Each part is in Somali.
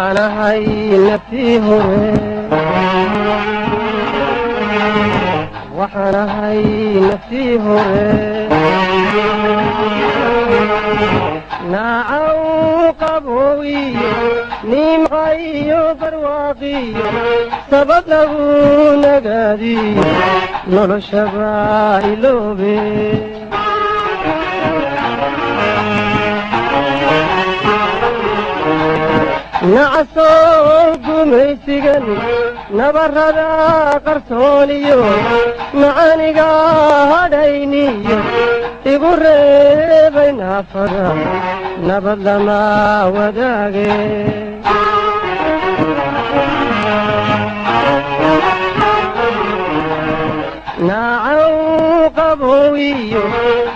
Waxaan ahay naftii hore, waxaan ahay naftii hore, naacaw qaboowiyo nimcayo barwaaqiyo sabab lagu nagaadiyo noloshaba iloobe. Nacasow gumaysigan nabarrada qarsooniyo macaniga hadhayniyo igu reebay naafada nabad lama wadaage. Naacaw qaboowiyo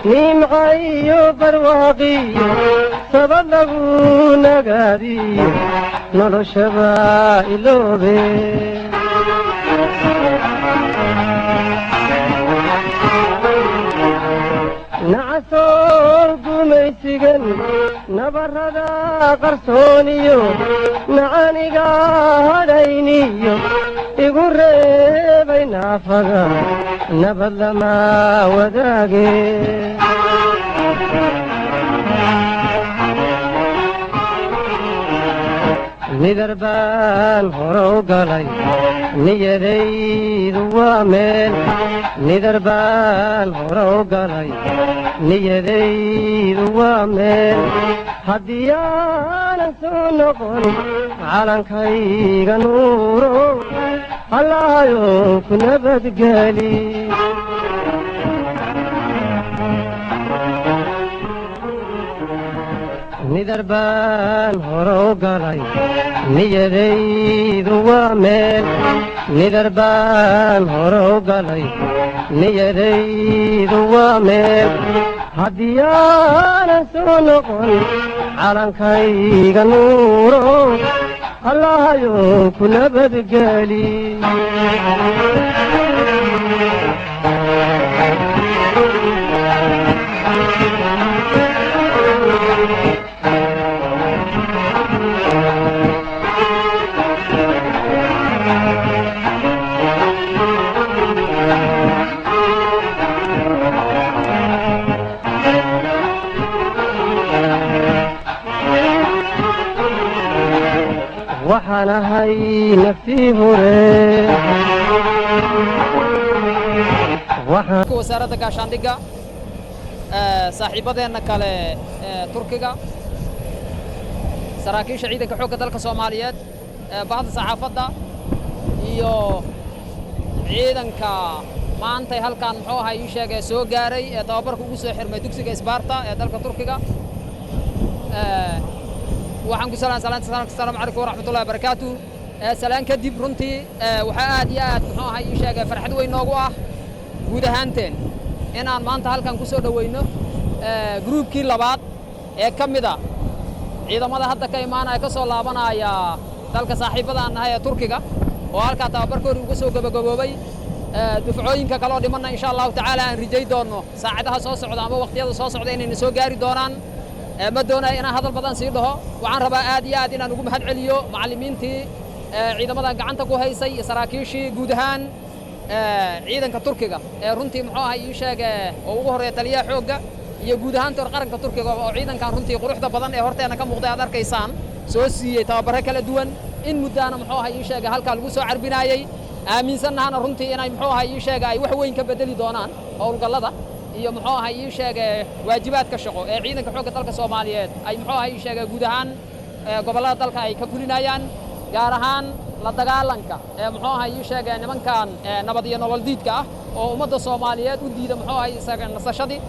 nimcayo barwaaqiyo sabab lagu nagaadiyo noloshaba iloobe. Nacasow gumaysigan nabarrada qarsooniyo macaniga hadhayniyo igu reebay naafada nabad lama wadaage. Nidar baan hore u galay niyadaydu waa meel, nidar baan hore u galay niyadaydu waa meel, haddii aanan soo noqon calankayga nuuro allahayo ku nabadgeli. Nidar baan hore u galay niyadaydu waa meel, nidar baan hore u galay niyadaydu waa meel, haddii aanan soo noqon calankayga nuuro allahayo ku nabadgeli. Waxaan ahay naftii hore. Wasaaradda Gaashaandhigga, saaxiibbadeenna kale ee Turkiga, saraakiisha Ciidanka Xoogga Dalka Soomaaliyeed, bahda saxaafadda iyo ciidanka maantay halkan muxuu ahay ii sheegay soo gaaray ee tababarka ugu soo xirmay dugsiga Isbaarta ee dalka Turkiga, waxaan ku salaan asalaamu calaykum waraxmatullahi wabarakaatu. Salaan kadib, runtii waxaa aad iyo aad muxuu ahay ii sheegay farxad weyn noogu ah guud ahaanteen in aan maanta halkan ku soo dhoweyno gruubkii labaad ee ka mida ciidamada hadda ka imaanaya, ka soo laabanaya dalka saaxiibbada aan nahay ee Turkiga, oo halkaa tababarkoodii uga soo gabagaboobay. Dufcooyinka kaloo dhimanna, insha Allahu tacaala, aan rijay doonno saacadaha soo socda ama waqtiyada soo socda inayna soo gaari doonaan. Ma doonayo inaan hadal badan sii dhaho. Waxaan rabaa aad iyo aad inaan ugu mahad celiyo macallimiintii ciidamadan gacanta ku haysay iyo saraakiishii guud ahaan ciidanka Turkiga ee runtii muxuu ahay ii sheege oo ugu horreeya taliyaha xoogga iyo guud ahaan tor qaranka Turkiga oo ciidankan runtii quruxda badan ee horteena ka muuqday aad arkaysaan soo siiyey tababaro kala duwan in muddaana muxuu ahay ii sheega halkaa lagu soo carbinaayey. Aaminsannahana runtii inay muxuu ahay ii sheega ay wax weyn ka bedeli doonaan howlgallada iyo muxuu ahay ii sheege waajibaadka shaqo ee Ciidanka Xoogga Dalka Soomaaliyeed ay muxuu ahay ii sheege guud ahaan gobollada dalka ay ka fulinayaan, gaar ahaan la dagaalanka ee muxuu ahay ii sheege nimankan nabad iyo nolol diidka ah oo ummadda Soomaaliyeed u diida muxuu ahay isaga nasashadii.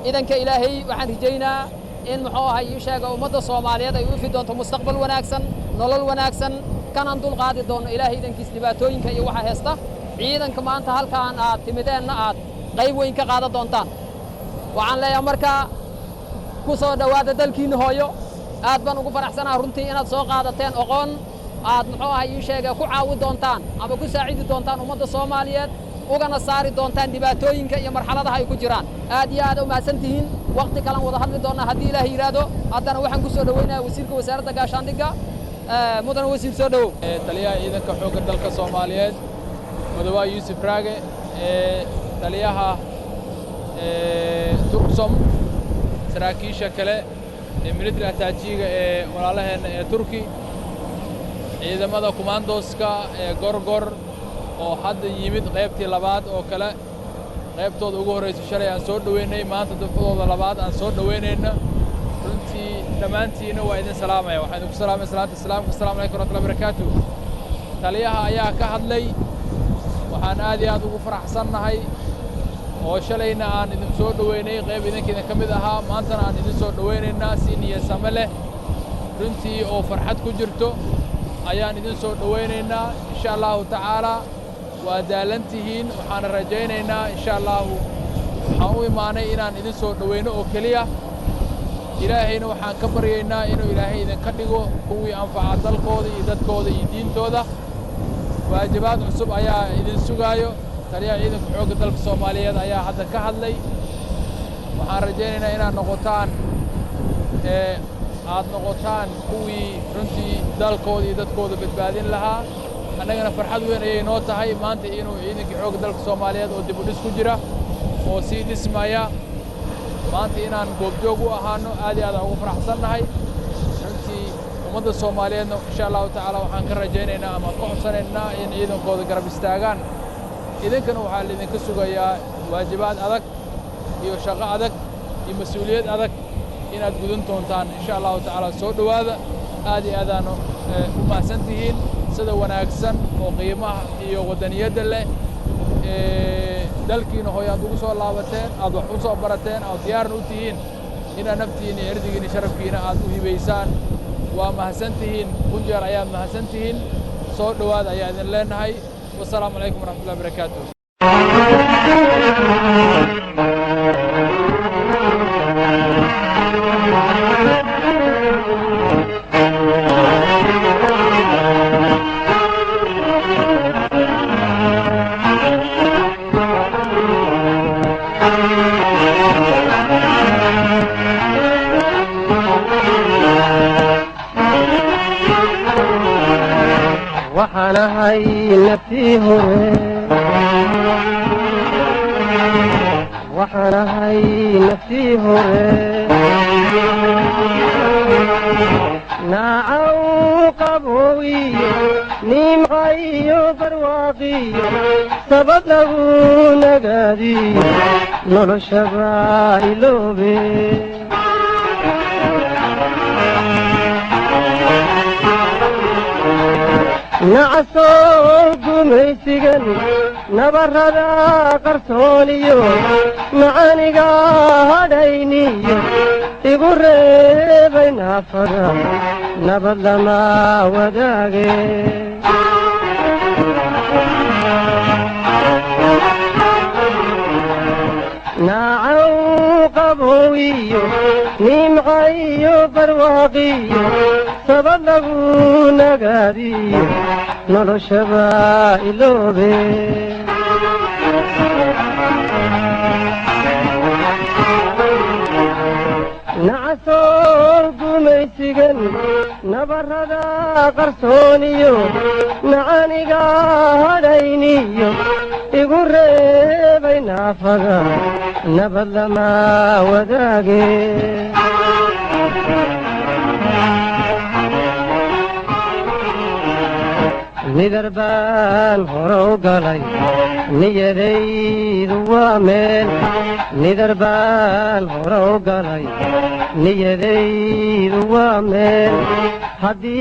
Idanka Ilaahay waxaan rijaynaa in muxuu ahay ii sheega ummadda Soomaaliyeed ay u ifi doonto mustaqbal wanaagsan, nolol wanaagsan, kanaan dul qaadi doono Ilaahay idankiis dhibaatooyinka iyo waxa heesta ciidanka. Maanta halkaan aad timideenna aad qayb weyn ka qaadan doontaan. Waxaan leeyahay marka ku soo dhowaada dalkiinna hooyo. Aad baan ugu faraxsanaha runtii inaad soo qaadateen oqoon aad muxuu ahay ii sheega ku caawi doontaan ama ku saacidi doontaan ummadda Soomaaliyeed, ugana saari doontaan dhibaatooyinka iyo marxaladaha ay ku jiraan. Aad iyo aad u mahadsan tihiin. Waqti kalan wada hadli doonnaa haddii Ilaah yidhaahdo. Haddana waxaan ku soo dhoweynaya wasiirka Wasaaradda Gaashaandhigga. Mudan wasiir, soo dhowow. Taliyaha ciidanka xoogga dalka Soomaaliyeed, Mudawaa Yuusuf Raage, taliyaha Turksom, saraakiisha kale ee military attachéga ee walaalaheenna ee Turki, ciidamada kumaandoska ee Gorgor oo hadda yimid qaybtii labaad oo kale, qaybtooda ugu horraysay shalay aan soo dhoweynay, maanta dufcadooda labaad aan soo dhoweynayna. Runtii dhammaantiinna waa idin salaamaya. Waxaan idinku salaamaya salaanta islaamka. Asalamu calaykum waraxmatullahi barakaatu. Taliyaha ayaa ka hadlay. Waxaan aad iyo aad ugu faraxsannahay oo shalayna aan idin soo dhoweynay, qayb idinka idin ka mid ahaa, maantana aan idin soo dhoweynaynaa si niyasame leh, runtii oo farxad ku jirto ayaan idin soo dhowaynaynaa, insha Allahu tacaalaa. Waa daalan tihiin, waxaana rajaynaynaa, insha Allahu, waxaan u imaanay inaan idin soo dhowayno oo keliya. Ilaahayna waxaan ka baryaynaa inuu Ilaahay idinka dhigo kuwii anfaca dalkooda iyo dadkooda iyo diintooda. Waajibaad cusub ayaa idin sugaayo. Taliyaha ciidanka xoogga dalka Soomaaliyeed ayaa hadda ka hadlay. Waxaan rajaynaynaa inaad noqotaan ee aad noqotaan kuwii runtii dalkooda iyo dadkooda badbaadin lahaa. Annagana farxad weyn ayay noo tahay maanta inuu ciidankii xoogga dalka Soomaaliyeed oo dib u dhis ku jira oo sii dhismaya maanta inaan goobjoog u ahaano. Aad iyo aad aan ugu faraxsannahay runtii. Ummadda Soomaaliyeedna, insha Allahu tacaala, waxaan ka rajaynaynaa ama ka codsanaynaa in ciidankooda garab istaagaan. Idinkana waxaa laidinka sugayaa waajibaad adag iyo shaqo adag iyo mas-uuliyad adag inaad gudan doontaan, insha Allahu tacaala. Soo dhowaada, aad iyo aadaanu u mahadsan tihiin sida wanaagsan oo qiimaha iyo waddaniyadda leh dalkiina hooy aad ugu soo laabateen, aad wax u soo barateen, aad diyaarna u tihiin inaad naftiina iyo erdigiina sharafkiina aad u hibaysaan. Waa mahadsan tihiin, kun jeer ayaad mahadsan tihiin. Soo dhowaada ayaa idin leenahay. Wasalaamu calaykum waraxmatullahi barakaatu. Waxaan ahay naftii hore, waxaan ahay naftii hore, naacaw qaboowiyo nimcayo barwaaqiyo sabad lagu nagaadiyo noloshaba iloobe. Nacasow gumaysigan nabarrada qarsooniyo macaniga hadhayniyo igu reebay naafada nabad lama wadaage. Naacaw qaboowiyo nimcayo barwaaqiyo sabad lagu nagaadiyo noloshaba iloobe. Nacasow gumaysigan nabarrada qarsooniyo macaniga hadhayniyo igu reebay naafada nabad lama wadaage. Nidar baan hore u galay, niyadaydu waa meel. Nidar baan hore u galay, niyadaydu waa meel haddii